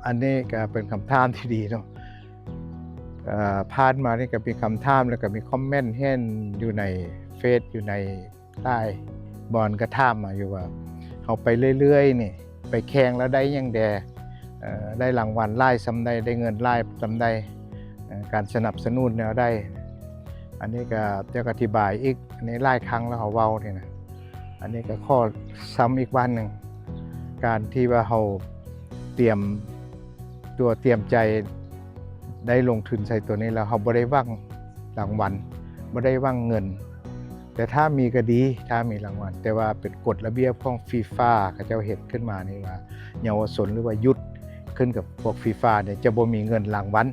ອັນນີ້ກໍເປັນຄຳຖາມທີ່ດີເນາະ. ເອີ ຜ່ານມານີ້ກໍມີຄຳຖາມ ແລ້ວກໍມີຄອມເມັນເຫັນຢູ່ໃນເຟສ ຢູ່ໃນ ຫຼາຍບ່ອນກໍຖາມມາຢູ່ວ່າ ເຮົາໄປເລື້ອຍໆນີ້ ໄປແຂ່ງແລ້ວໄດ້ຫຍັງແດ່? ເອີ ໄດ້ລາງວັນຫຼາຍສ່ຳໃດ? ໄດ້ເງິນຫຼາຍສ່ຳໃດ? ເອີ ການສະໜັບສະໜູນແນວໃດ? ອັນນີ້ກໍຢາກອະທິບາຍອີກ, ອັນນີ້ຫຼາຍຄັ້ງແລ້ວເຮົາເວົ້ານີ້ນະ. ອັນນີ້ກໍຂໍຊ້ຳອີກບາດໜຶ່ງ, ການທີ່ວ່າເຮົາຕຽມຕົວຕຽມໃຈ ໄດ້ລົງທຶນໃສ່ຕົວນີ້ແລ້ວ ເຮົາບໍ່ໄດ້ຫວັງລາງວັນ, ບໍ່ໄດ້ຫວັງເງິນ, ແຕ່ຖ້າມີກໍດີ, ຖ້າມີລາງວັນ, ແຕ່ວ່າເປັນກົດລະບຽບຂອງຟີຟາ ເຂົາເຈົ້າເຮັດຂຶ້ນມານີ້ວ່າ ເຍົາວະຊົນ ຫຼືວ່າຢຸດ ຂຶ້ນກັບພວກຟີຟານີ້ຈະບໍ່ມີເງິນລາງວັນ.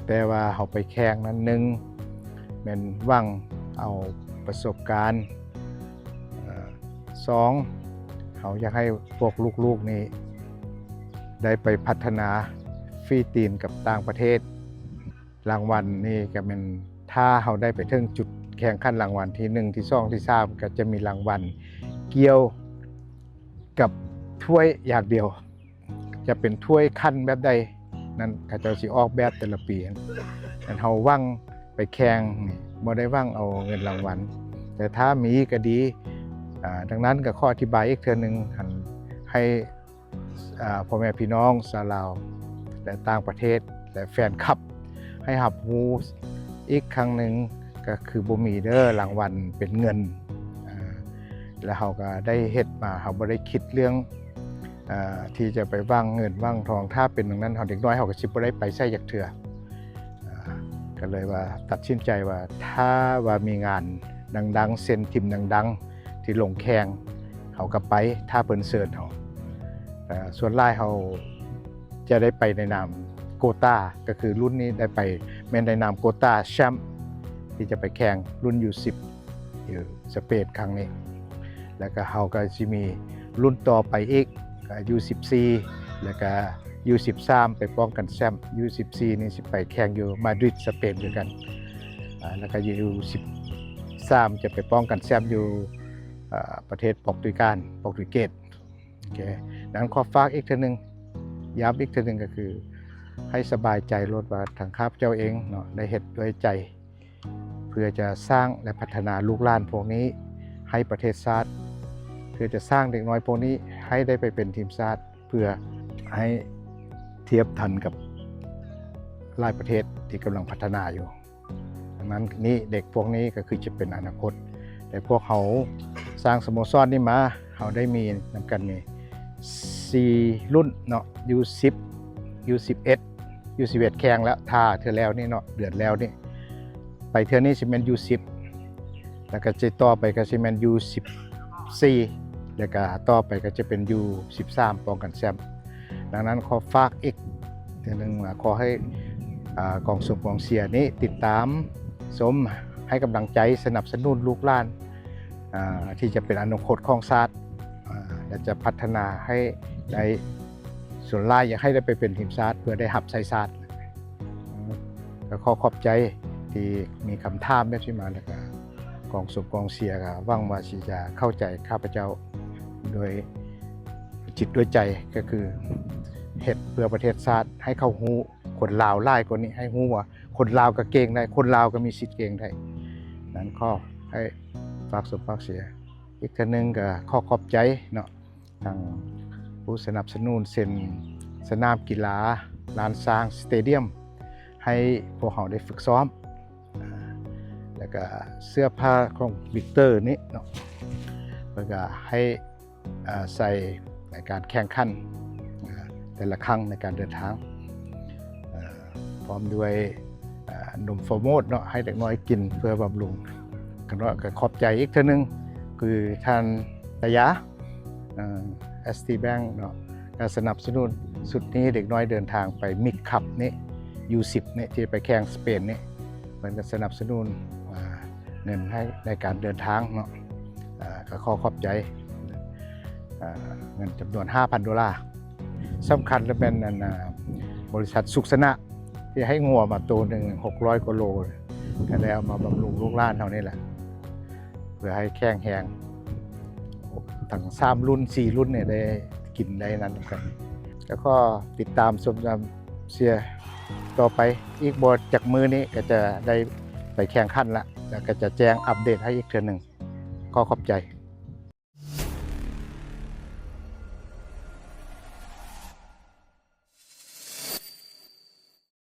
ແຕ່ວ່າເຮົາໄປແຂ່ງນັ້ນ ໜຶ່ງ ແມ່ນຫວັງເອົາປະສົບການ, ເອີ ສອງ ເຮົາຢາກໃຫ້ພວກລູກໆນີ້ໄດ້ໄປພັດທະນາຝີຕີນກັບຕ່າງປະເທດ. ລາງວັນນີ້ກໍແມ່ນ ຖ້າເຮົາໄດ້ໄປເຖິງຈຸດແຂ່ງຂັນລາງວັນທີໜຶ່ງ ທີສອງ ທີສາມ ກໍຈະມີລາງວັນກ່ຽວກັບຖ້ວຍຢ່າງດຽວ. ຈະເປັນຖ້ວຍຂັ້ນແບບໃດນັ້ນ ເຂົາເຈົ້າຊິອອກແບບແຕ່ລະປີ. ອັນເຮົາຫວັງໄປແຂ່ງນີ້ ບໍ່ໄດ້ຫວັງເອົາເງິນລາງວັນ, ແຕ່ຖ້າມີກໍດີ. ອາ ດັ່ງນັ້ນກໍຂໍອະທິບາຍອີກເທື່ອໜຶ່ງ ໃຫ້ ອາ ພໍ່ແມ່ພີ່ນ້ອງຊາວລາວ ແລະ ຕ່າງປະເທດ ແລະ ແຟນຄລັບ ໃຫ້ຮັບຮູ້ອີກຄັ້ງໜຶ່ງ ກໍຄືບໍ່ມີເດີ ລາງວັນເປັນເງິນ. ອາ ແລ້ວເຮົາກໍໄດ້ເຮັດມາ ເຮົາບໍ່ໄດ້ຄິດເລື່ອງ ອາ ທີ່ຈະໄປຫວັງເງິນຫວັງທອງ. ຖ້າເປັນດັ່ງນັ້ນ ເຮົາເດັກນ້ອຍເຮົາກໍຊິບໍ່ໄດ້ໄປໃສຈັກເທື່ອ. ອາ ກໍເລີຍວ່າຕັດສິນໃຈວ່າ ຖ້າວ່າມີງານດັງໆ ເຊັ່ນທີມດັງໆ ທີ່ລົງແຂ່ງ ເຮົາກໍໄປ ຖ້າເພິ່ນເຊີນເຮົາ. ແຕ່ສ່ວນຫຼາຍເຮົາຈະໄດ້ໄປໃນນາມໂກຕາ, ກໍຄືລຸ້ນນີ້ໄດ້ໄປແມ່ນໃນນາມໂກຕາແຊ້ມ ທີ່ຈະໄປແຂ່ງລຸ້ນຢູສິບ ຢູ່ສະເປນຄັ້ງນີ້. ແລ້ວກໍເຮົາກໍຊິມີລຸ້ນຕໍ່ໄປອີກ ກໍຢູສິບສີ່ ແລ້ວກໍຢູສິບສາມ ໄປປ້ອງກັນແຊ້ມ. ຢູສິບສີ່ນີ້ຊິໄປແຂ່ງຢູ່ມາດຣິດ ສະເປນຄືກັນ. ອາ ແລ້ວກໍຢູສິບສາມ ຈະໄປປ້ອງກັນແຊ້ມຢູ່ ອາ ປະເທດປອກຕຸຍການ ປອກຕຸຍເກດ. ໂອເຄ ນັ້ນຂໍຝາກອີກເທື່ອໜຶ່ງ, ຢ້ຳອີກເທື່ອໜຶ່ງ ກໍຄືໃຫ້ສະບາຍໃຈໂລດວ່າ ທາງຂ້າພະເຈົ້າເອງເນາະ ໄດ້ເຮັດດ້ວຍໃຈ ເພື່ອຈະສ້າງ ແລະ ພັດທະນາລູກຫຼານພວກນີ້ໃຫ້ປະເທດຊາດ, ເພື່ອຈະສ້າງເດັກນ້ອຍພວກນີ້ໃຫ້ໄດ້ໄປເປັນທີມຊາດ, ເພື່ອໃຫ້ທຽບທັນກັບຫຼາຍປະເທດທີ່ກຳລັງພັດທະນາຢູ່. ດັ່ງນັ້ນນີ້ ເດັກພວກນີ້ກໍຄືຈະເປັນອະນາຄົດ. ແຕ່ພວກເຮົາສ້າງສະໂມສອນນີ້ມາ, ເຮົາໄດ້ມີນຳກັນນີ້ສີ່ລຸ້ນເນາະ, ຢູສິບ ຢູສິບເອັດ ຢູສິບເອັດແຂ່ງແລ້ວ, ຖ້າເທື່ອແລ້ວນີ້ເນາະ, ເດືອນແລ້ວນີ້ ໄປເທື່ອນີ້ຊິແມ່ນຢູສິບ ແລ້ວກໍຊິຕໍ່ໄປກໍຊິແມ່ນຢູສິບສີ່ ແລ້ວກໍຕໍ່ໄປກໍຈະເປັນຢູສິບສາມ ປ້ອງກັນແຊ້ມ. ດັ່ງນັ້ນຂໍຝາກອີກເທື່ອໜຶ່ງວ່າ ຂໍໃຫ້ ອາ ກອງຊົມກອງເຊຍນີ້ຕິດຕາມຊົມ, ໃຫ້ກຳລັງໃຈ, ສະໜັບສະໜູນລູກຫຼານ ອາ ທີ່ຈະເປັນອະນາຄົດຂອງຊາດ ອາ ແລະ ຈະພັດທະນາໃຫ້ໄດ້, ສ່ວນຫຼາຍຢາກໃຫ້ໄດ້ໄປເປັນທີມຊາດ ເພື່ອໄດ້ຮັບໃຊ້ຊາດ. ກໍຂໍຂອບໃຈທີ່ມີຄຳຖາມແບບນີ້ມາ, ແລ້ວກໍກອງຊົມກອງເຊຍກໍຫວັງວ່າຊິຈະເຂົ້າໃຈຂ້າພະເຈົ້າໂດຍຈິດດ້ວຍໃຈ, ກໍຄືເຮັດເພື່ອປະເທດຊາດ, ໃຫ້ເຂົາຮູ້, ຄົນລາວຫຼາຍກວ່ານີ້ ໃຫ້ຮູ້ວ່າຄົນລາວກໍເກັ່ງໄດ້, ຄົນລາວກໍມີສິດເກັ່ງໄດ້. ນັ້ນຂໍໃຫ້ຝາກສົມຝາກເສຍ. ອີກເທື່ອໜຶ່ງກໍຂໍຂອບໃຈເນາະ ທາງຜູ້ສະໜັບສະໜູນ ເຊັ່ນ ສະໜາມກິລາລ້ານຊ້າງ ສະເຕດຽມ ໃຫ້ພວກເຮົາໄດ້ຝຶກຊ້ອມ, ອາ ແລ້ວກະເສື້ອຜ້າຂອງວິກເຕີນີ້ເນາະ ເພິ່ນກະໃຫ້ ອາ ໃສ່ໃນການແຂ່ງຂັນ ອາ ແຕ່ລະຄັ້ງໃນການເດີນທາງ, ອາ ພ້ອມດ້ວຍ ອາ ນົມຟອໂມດເນາະ ໃຫ້ເດັກນ້ອຍກິນເພື່ອບຳລຸງ. ກໍ ກໍຂອບໃຈອີກເທື່ອໜຶ່ງ ຄືທ່ານຕາຢາ ເອີ ເອັສທີ ແບັງເນາະ ກໍສະໜັບສະໜູນຊຸດນີ້ ເດັກນ້ອຍເດີນທາງໄປມິກຄັບນີ້ ຢູສິບນີ້ ທີ່ໄປແຂ່ງສະເປນນີ້ ເພິ່ນກໍສະໜັບສະໜູນ ອາ ເງິນໃຫ້ໃນການເດີນທາງເນາະ. ອາ ກໍຂໍຂອບໃຈ ອາ ເງິນຈຳນວນຫ້າພັນໂດລາ. ສຳຄັນລະແມ່ນ ອັນ ອາ ບໍລິສັດສຸກຊະນະ ທີ່ໃຫ້ງົວມາໂຕໜຶ່ງ ຫົກຮ້ອຍກວ່າໂລ ກໍໄດ້ເອົາມາບຳລຸງລູກຫຼານເຮົານີ້ແຫຼະ ເພື່ອໃຫ້ແຂງແຮງ ທັງສາມລຸ້ນ ສີ່ລຸ້ນນີ້ ໄດ້ກິນໄດ້ນັ້ນນຳກັນ. ແລ້ວກໍຕິດຕາມຊົມນຳເຊຍຕໍ່ໄປ. ອີກບໍ່ຈັກມື້ນີ້ກໍຈະໄດ້ໄປແຂ່ງຂັນລະ ແລ້ວກໍຈະແຈ້ງອັບເດດໃຫ້ອີກເທື່ອໜຶ່ງ. ຂໍຂອບໃຈ.